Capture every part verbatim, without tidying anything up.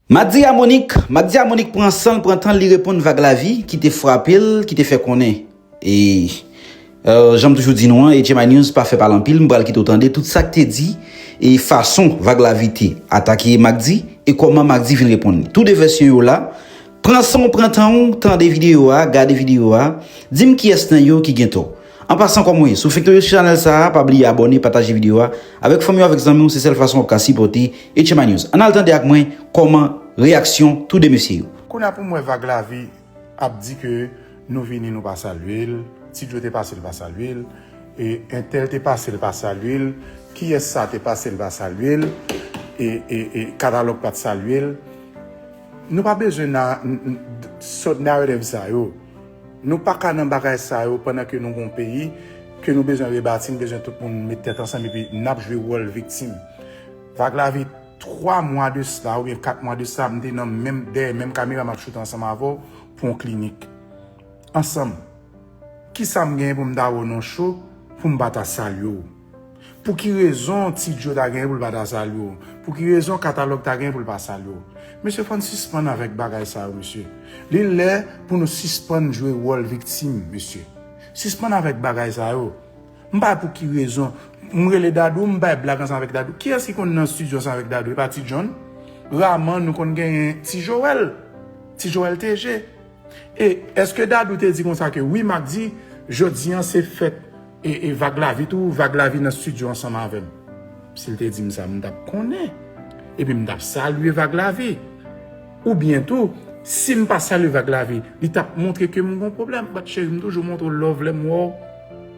M a di a Monique, m a di a Monique pran san l, pran tan l, li reponn Vag Lavi ki te frape l, ki te fè konnen. E, euh, jan m toujou di nou an, H M I News pa fè pale anpil, m pral kite w tande tout sa k te di, e fason Vag Lavi te atake Magdi, e kòman Magdi vin reponn li. Tou de vèsyon yo la. Pran san w, pran tan w, tande videyo a, gade videyo a, di m kiyès nan yo ki gen tò. An pasan, kòman w ye? Si w fenk tonbe sou chanèl sa a, pa bliye abòne, pataje videyo a avèk fanmi w, avèk zanmi w, se sèl fason w ap ka sipòte H M I News. Ann al tande ak mwen kòman reyaksyon tou de mesye yo. Kounye a pou m wè Vag Lavi ap di ke nou vini, nou pa salye l, Ti Djo te pase, l pa salye l, e entèl te pase, l pa salye l, kiyès sa te pase, l pa salye l, e, e, e katalòg pa t salye l. Nou pa bezwen na, n, n, sòt narrative sa yo. Nou pa ka nan bagay sa yo pandan ke nou gon peyi, ke nou bezwen rebati, nou bezwen tout moun met tèt ansanm epi n ap jwe wòl viktim. Vag Lavi, twa mwa de sla oubyen kat mwa de sla, m te nan menm, dèyè menm kamera, m ap choute ansanm avè w pou yon klinik. Ansanm. Kisa m genyen pou m ta wè w nan show pou m pa ta salye w? Pou ki rezon Ti Djo ta genyen pou l pa ta salye w? Pou ki rezon katalòg ta genyen pou l pa salye w? Mesye, fò n sispann avèk bagay sa yo, mesye. Li lè pou nou sispann jwe wòl viktim, mesye. Sispann avèk bagay sa yo. M pa pou ki rezon. M rele Dadou, m bay blag ansanm avèk Dadou. Kiyès ki konn nan estidyo ansanm avèk Dadou? E pa Ti John? Raman, nou konn genyen Ti Joel. Ti Joel T G. E èske Dadou te di konsa ke wi, Magdi, jodi an se fèt e, e Vag Lavi tou, Vag Lavi nan estidyo ansanm avè m? Si l te di m sa, m t ap konnen. Epi m t ap salye Vag Lavi. Oubyen tou, si m pa salye Vag Lavi, li t ap montre ke m gon pwoblèm. But cheri, m toujou montre w love lè m wè w.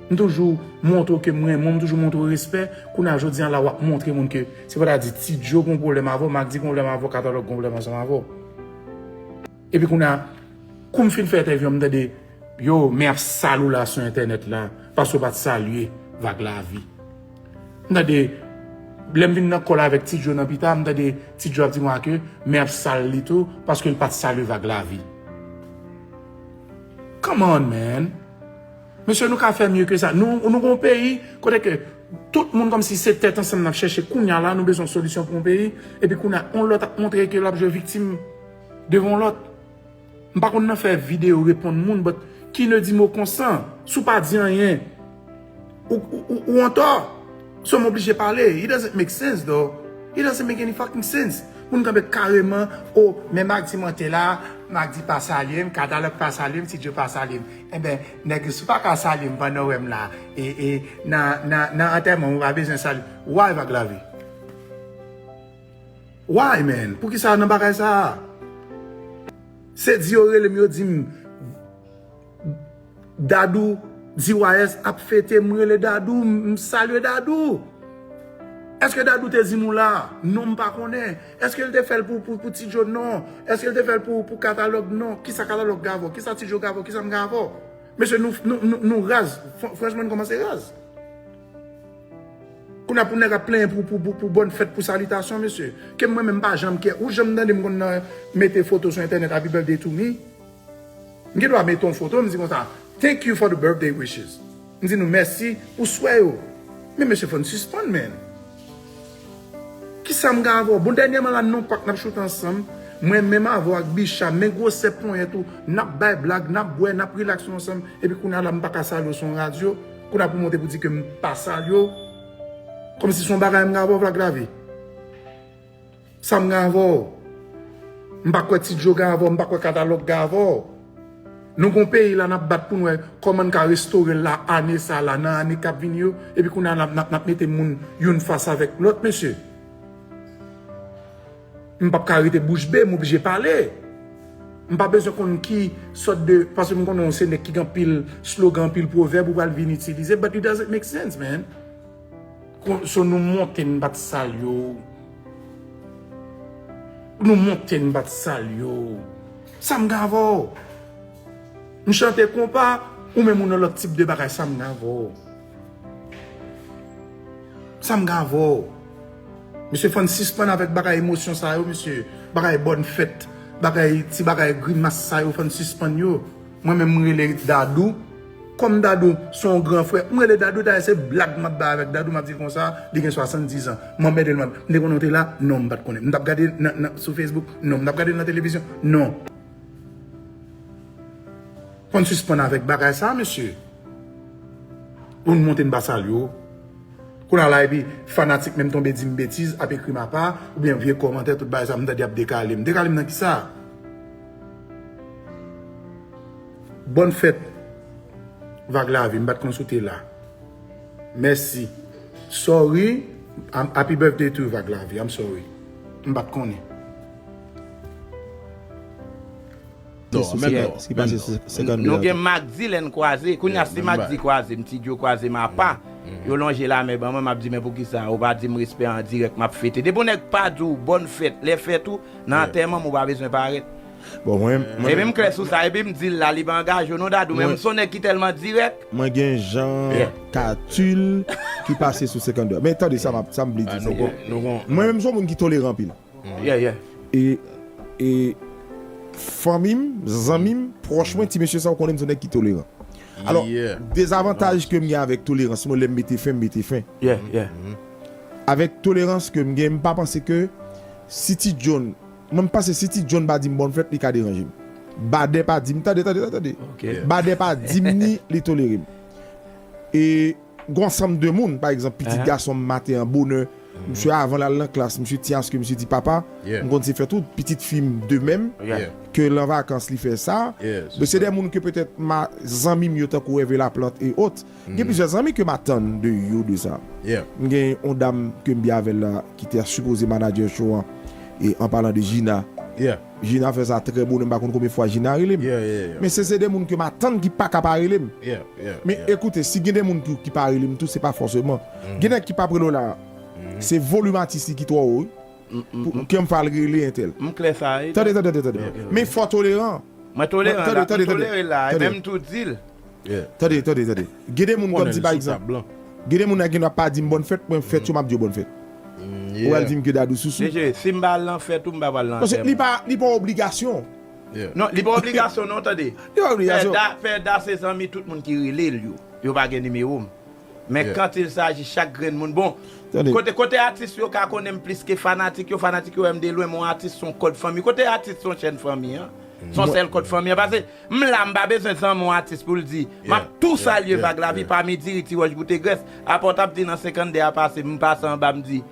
M toujou montre w ke m renmen w, m toujou montre w respè. Kounye a jodi an la, w ap montre moun ke se pa ta di Ti Djo gon pwoblèm avè w, Magdi gon pwoblèm avè w, katalòg gon pwoblèm ansanm avè w. Epi kounye a, kou m fin fè entèvyou an, m tande, yo, men ap sal ou la sou entènèt la, paske w pa t salye Vag Lavi. M tande, lè m vin nan kòl avèk Ti Djo nan pita, m tande Ti Djo ap di mwen ke men ap sal li tou, paske l pa t salye Vag Lavi. Come on, man. Mesye, nou ka fè mye ke sa. Nou, nou gon peyi kote ke tout moun kòmsi se tèt ansanm n ap chèche. Kounye a la, nou bezwen solisyon pou yon peyi. Epi kounye a, yon lòt ap montre ke l ap jwe viktim devan yon lòt. M pa konn nan fè videyo reponn moun, but qui ne dit mot consent. Si w pa di anyen, ou, ou, ou, ou antò. So, m oblije pale. It doesn't make sense, though. It doesn't make any fucking sense. Pou n kanpe kareman, o, men Magdi mwen te la, Magdi pa salye m, katalòg pa salye m, Ti Djo pa salye m. Enben, nèg, si w pa ka salye m pandan w wè m la, e, e, nan, nan, nan antèman, ou pa bezwen salye. Why, Vag Lavi? Why, man? Poukisa nan bagay sa a? Se di yo rele m, yo di m, Dadou, D Y S ap fete, m rele Dadou, m, m salye Dadou. Èske Dadou te di m ou la? Non, m pa konnen. Èske l te fè l pou, pou, pou Ti Djo? Non. Èske l te fè l pou, pou katalòg? Non. Kisa katalòg gen avè w? Kisa Ti Djo gen avè w? Kisa m gen avè w? Mesye, nou, nou, nou, nou raz. Fran-, franchman, nou kòmanse raz. Kounye a pou nèg ap plenyen pou, pou, pou, pou bòn fèt, pou salitasyon, mesye. Ke mwen menm m pa janm kè. Ou janm tande m konn nan mete foto sou entènèt, Happy Birthday to Me? M gen dwa mete yon foto, m di konsa, "Thank you for the birthday wishes." M di nou mèsi pou swè yo. Men mesye, fò n sispann, man. Kisa m gen avè w? Bon, dènyèman la, non pak n ap choute ansanm. Mwen menm avè w ak Bicha, men gwosè ponyèt ou, n ap bay blag, n ap bwè, n ap rilaks nou ansanm. Epi kounye a la, m pa ka salye w sou yon radyo. Kounye a pou monte pou di ke m pa salye w. Kòmsi se yon bagay m gen avè w, Vag Lavi. Sa m gen avè w? M pa kwè Ti Djo gen avè w, m pa kwè katalòg gen avè w. Nou gon peyi la n ap bat pou n wè kòman n ka restore l la ane sa la, nan ane k ap vini yo, epi kounye a n ap, n ap, n ap mete moun youn fas avèk lòt, mesye. M p ap ka rete bouch be, m oblije pale. M pa bezwen konn ki sòt de, paske m konnen w se nèg ki gen anpil slogan, anpil pwovèb ou pral vin itilize, but it doesn't make sense, man. Kon-, so nou monte, n pa t salye w. Nou monte, n pa t salye w. Sa m gen avè w? M chante konpa, ou menm ou nan lòt tip de bagay, sa m gen avè w? Sa m gen avè w? Mesye, fò n sispann avèk bagay emosyon sa yo, mesye. Bagay bòn fèt, bagay, ti bagay grimas sa yo, fò n sispann yo. Mwen menm, m rele Dadou, Kòm Dadou se yon gran frè, m rele Dadou, dayè se blag m ap bay avèk Dadou, m ap di l konsa, li gen swasanndizan. M anmède l, m ap, m te konnen w te la? Non, m pa t konnen. M t ap gade nan, nan, sou Facebook? Non, m t ap gade l nan televizyon? Non. Fò n sispann avèk bagay sa, mesye. Pou n monte n pa salye w. Kounye a la, epi fanatik menm tonbe di m betiz, ap ekri m apa, oubyen vye kòmantè, tout bagay sa, m tande y ap dekale m. Dekale m nan kisa? Bòn fèt, Vag Lavi, m pa t konn si w te la. Mèsi. Sorry, I'm- happy birthday to you, Vag Lavi, I'm sorry. M pa t konnen. Non, menm non. Sa ki pase sou senkannde a? Nou gen Magdi lè n kwaze. Kounye a, si Magdi kwaze m, Ti Djo kwaze m apa, yo lonje lamen ban mwen, m ap di, men poukisa ou pa di m respè an dirèk, m ap fete. Depi yon nèg pa di w bòn fèt lè fèt ou, nan antèman m, ou pa bezwen parèt. Bon, mwen, mwen, epi m klè sou sa, epi m di l la, li pa angaje w non, Dadou, men m se yon nèg ki tèlman dirèk. Mwen gen jan Katil ki pase sou senkannde a. Men tande sa, m ap- sa m vle di, se bon. Mwen menm, m se yon moun ki toleran anpil. Yeah, yeah. E, e fanmi m, zanmi m, pwòch mwen, ti mesye sa, ou konnen m se yon nèg ki toleran. Alò, dezavantaj ke m gen avèk tolerans mwen, lè m mete fen, m mete fen. Yeah, yeah. Avèk tolerans ke m gen, m pa panse ke si Ti John, mwen m panse si Ti John pa di m bòn fèt, li ka deranje m. Badè pa di m, tande, tande, tande. Badè pa di m ni li tolere m. E gon ansanm de moun, pa egzanp, pitit gason m maten an bonè, misye avan l al nan klas, misye ti aske misye di papa, m konn se fèt ou, pitit fi m de menm, ke l an vakans li fè sa. Donk se de moun ke petèt ma zanmi m yo tankou Hervé Laplante e ot. Gen plizyè zanmi ke m atann de yo de sa. M gen yon dam ke m byen avè l la ki te sipoze manadjè show an, e an palan de Gina. Gina fè sa trè bonè, m pa konn konbyen fwa Gina rele m. Men se se de moun ke m atann ki pa ka pa rele m. Men ekoute, si gen de moun tou ki pa rele m tou, se pa fòseman. Gen nèg ki p ap rele w la. Se volim atis li ki twò wo wi. Pou ke m fè al rele entèl. M klè sa wi. Tande, tande, tande, tande. Men fò toleran. Mwen toleran la, m tolere la, e menm tou di l. Tande, tande, tande. Gen de moun kòmsi pa egzanp. Gen de moun nan gen dwa pa di m bòn fèt, mwen fèt yo m ap di yo bòn fèt. Ou pral di m ke Dadou sousou. Mesye, si m pa al nan fèt ou, m pa pral nan antèman. Paske li pa, li pa obligasyon. Non, li pa obligasyon non, tande. Li pa obligasyon. Fè da, fè da se zanmi tout moun ki rele l yo. Yo pa gen nimewo m. Men quand il s'agit chak grenn moun, bon, kote, kote atis yo ka konnen m plis ke fanatik yo, fanatik yo wè m de lwen, men yon atis se yon kòd fanmi. Kote atis se yon chèn fanmi an? Se yon sèl kòd fanmi an. Paske m la, m pa bezwen zanmi yon atis pou l di, m ap tou salye Vag Lavi, pami diri, ti wòch, goute grès. Apa w t ap di nan senkannde a pase, m pase anba, m di,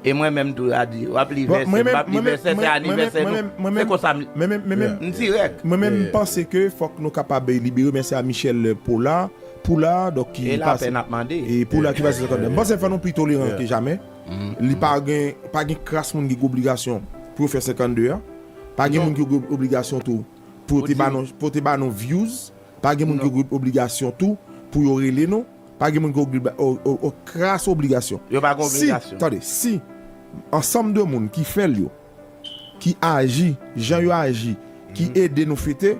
e mwen menm tou a di, w ap li vèsè, m p ap li vèsè, se anivèsè nou. Se konsa m, m dirèk. Mwen menm, m panse ke fòk nou kapab libere, mèsi a Michel Pola, Poula, donk ki pase. E lapè n ap mande. E Poula ki pase senkannde. M panse fò nou pi toleran ke jamè. Li pa gen, pa gen kras moun ki gen obligasyon pou yo fè senkannde a. Pa gen moun ki gen obligasyon tou pou yo te ba nou, pou yo te ba nou views. Pa gen moun ki gen obligasyon tou pou yo rele nou. Pa gen moun ki gen obli- o- o- o- kras obligasyon. Yo pa gen obligasyon. Si, tande, si ansanm de moun ki fè l yo, ki aji jan yo aji, ki ede nou fete,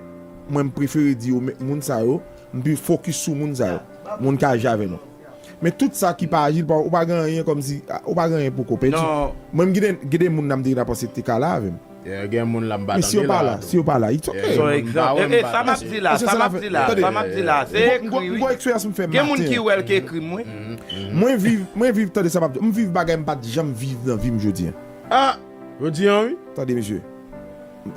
mwen m prefere di yo men- moun sa yo, m pi fokis sou moun sa yo, moun ki aji avè nou. Men tout sa ki pa aji, ou pa gen anyen kòmsi, ou pa gen anyen pou w pèdi. Mwen m gen de, gen de moun nan m te gentan panse te ka la avè m. Gen moun la m pa tande la. Men si yo pa la, si yo pa la, it's ok. Sa m ap di la, sa m ap di la, sa m ap di la, se ekri wi. Gen moun ki wè l ki ekri m wi. Mwen viv, mwen viv, tande sa m ap di, m viv bagay m pa t janm viv nan vi m jodi a. Ah! Jodi a wi. Tande mesye.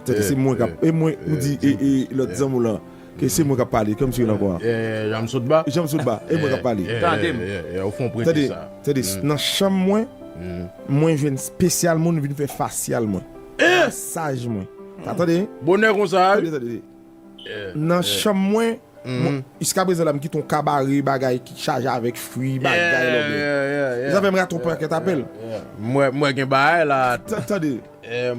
Tande se mwen k ap, e mwen ou di e, e lòt zanmi w lan ke se mwen k ap pale, kòmsi l ankò a. Janm sot ba. Janm sot ba, e mwen k ap pale. Tande m. Tande, tande, nan chanm mwen, mwen jwenn spesyal moun vin fè fasyal mwen. Masaj mwen. Sa tande? Bonè konsa. Tande, tande. Nan chanm mwen, mwen, jiskaprezan la, m kite yon kabare bagay ki chaje avèk fwi, bagay lòbè. Sa fè m rate yon pakèt apèl. Mwen, mwen gen bagay la. Tande.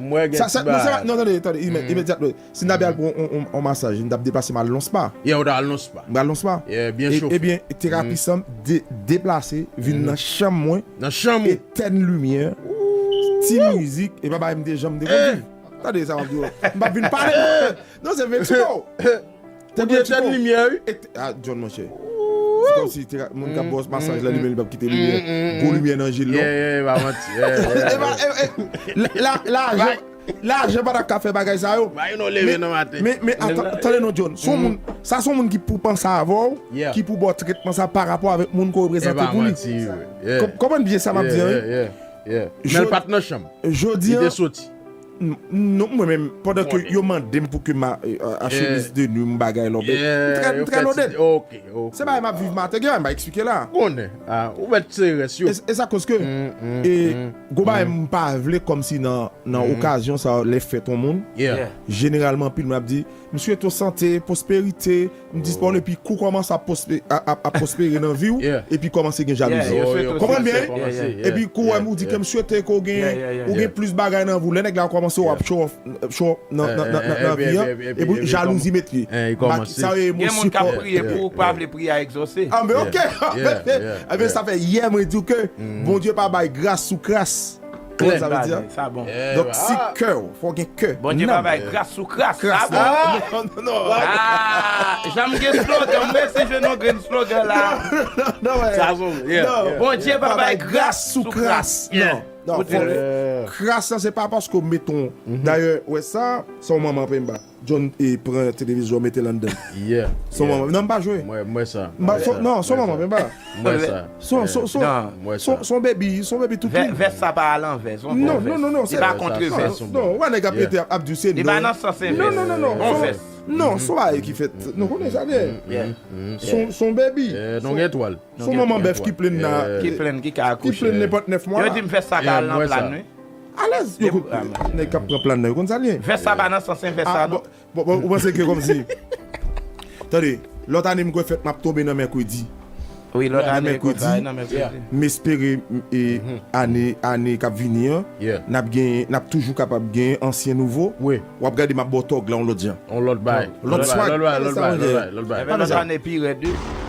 Mwen gen ti bagay. Non, tande, tande, imedyatman. Si m ta al pran yon masaj, m t ap deplase m al Lonspa. Yeah, ou ta al Lonspa. M al Lonspa. Ebyen, terapi san m deplase, vin nan chanm mwen. Nan chanm ou. Etèn limyè, ti mizik, e pa bagay m te janm te konn viv. Tande sa m ap di w. M p ap vin pale. Non, se Mexico. Ou di etèn limyè wi. Ah, John monchè. Se kòmsi moun k ap ba w masaj la, li menm li p ap kite limyè. Gwo limyè nan je l non. E pa manti. La, la, Lajan pa t ap ka fè bagay sa yo. Ba yo non leve nan maten. Men, men, atan, tande non, John. Se yon moun, sa se yon moun ki pou panse avè w, ki pou ba w tretman sa pa rapò avèk moun ke w reprezante pou li. Konprann byen sa m ap di an, wi. Men l pa t nan chanm. Jodi an, non, mwen menm, pandan ke yo mande m pou ke m achte lis de nwi, m bagay lòbèt, m trè, m trè lòbèt. Se bagay m ap viv maten, gen bagay m pa eksplike la. Konnen, ou mèt sere rès yo. E sa koz ke, e, gwo bagay m pa vle kòmsi nan, nan okazyon sa, lè fèt yon moun, jeneralman, anpil moun ap di, "M swete w sante, pwosperite, m disponib," epi kou kòmanse ap pwospe-, ap, ap, ap pwospere nan vi w, epi kòmanse gen jalouzi. Konprann byen? Epi kou wè m ou di ke m swete ke w gen, ou gen plis bagay nan vi w. Lè nèg la kòmanse w ap show off, show off nan, nan, nan, nan, nan vi an, epi jalouzi met pye. Sa yo emosyon. Gen moun k ap priye pou ou, k pa vle priyè a egzòse. Ah, men ok. Ebyen, sa fè yè mwen di w ke Bondye pa bay gras sou kras. Konn sa vle di a? Sa bon. Donk, si kè w, fò w gen kè. Bondye pa bay gras sou kras. Kras, ah bon? Non, non, non. Ah, jan m gen slogan, m resi jwenn yon grenn slogan la. Non, non, non. Bondye pa bay gras sou kras. Non, non, fò, kras la, se pa paske w met yon, dayè, wè sa, se yon manman penba. John, e, pran televizyon, mete l anndan. Yeah. Son manman. Non, m pa jwe. Mwen, mwen sa. M pa, non, son manman, men pa. Mwen sa. Son, son, son, son, son baby, son baby tout clean. Vès sa pa alanvè, son bon vès. Non, non, non, non. Li pa kontre vès. Non, wè nèg ap rete ap di se non. Li pa nan sans envès. Non, non, non, non. Bon vès. Non, son bagay ki fèt. Nou konnen sa byen. Son, son baby. Non, gen etwal. Son manman bèf ki plenn la. Ki plenn, ki ka akouche. Ki plenn nenpòt nèf mwa. Yo di m vès sa ka al nan plan, wi. Alèz, yo kout nèg k ap pran plan nan, yo konn sa l ye. Vès sa pa nan sans envès sa, non? Bon, bon, ou panse ke kòmsi. Tande, lòt ane m kwè fèt m ap tonbe nan mèkredi. Wi, lòt ane konsa, nan mèkredi. M espere, m, e, ane, ane k ap vini an, n ap genyen, n ap toujou kapab genyen ansyen nouvo. Wi. W ap gade m ap ba w tòg la yon lòt jan. Yon lòt bagay. Lòt swag. Lòt bagay, lòt bagay, lòt bagay. Lòt bagay. Lòt bagay. Lòt bagay.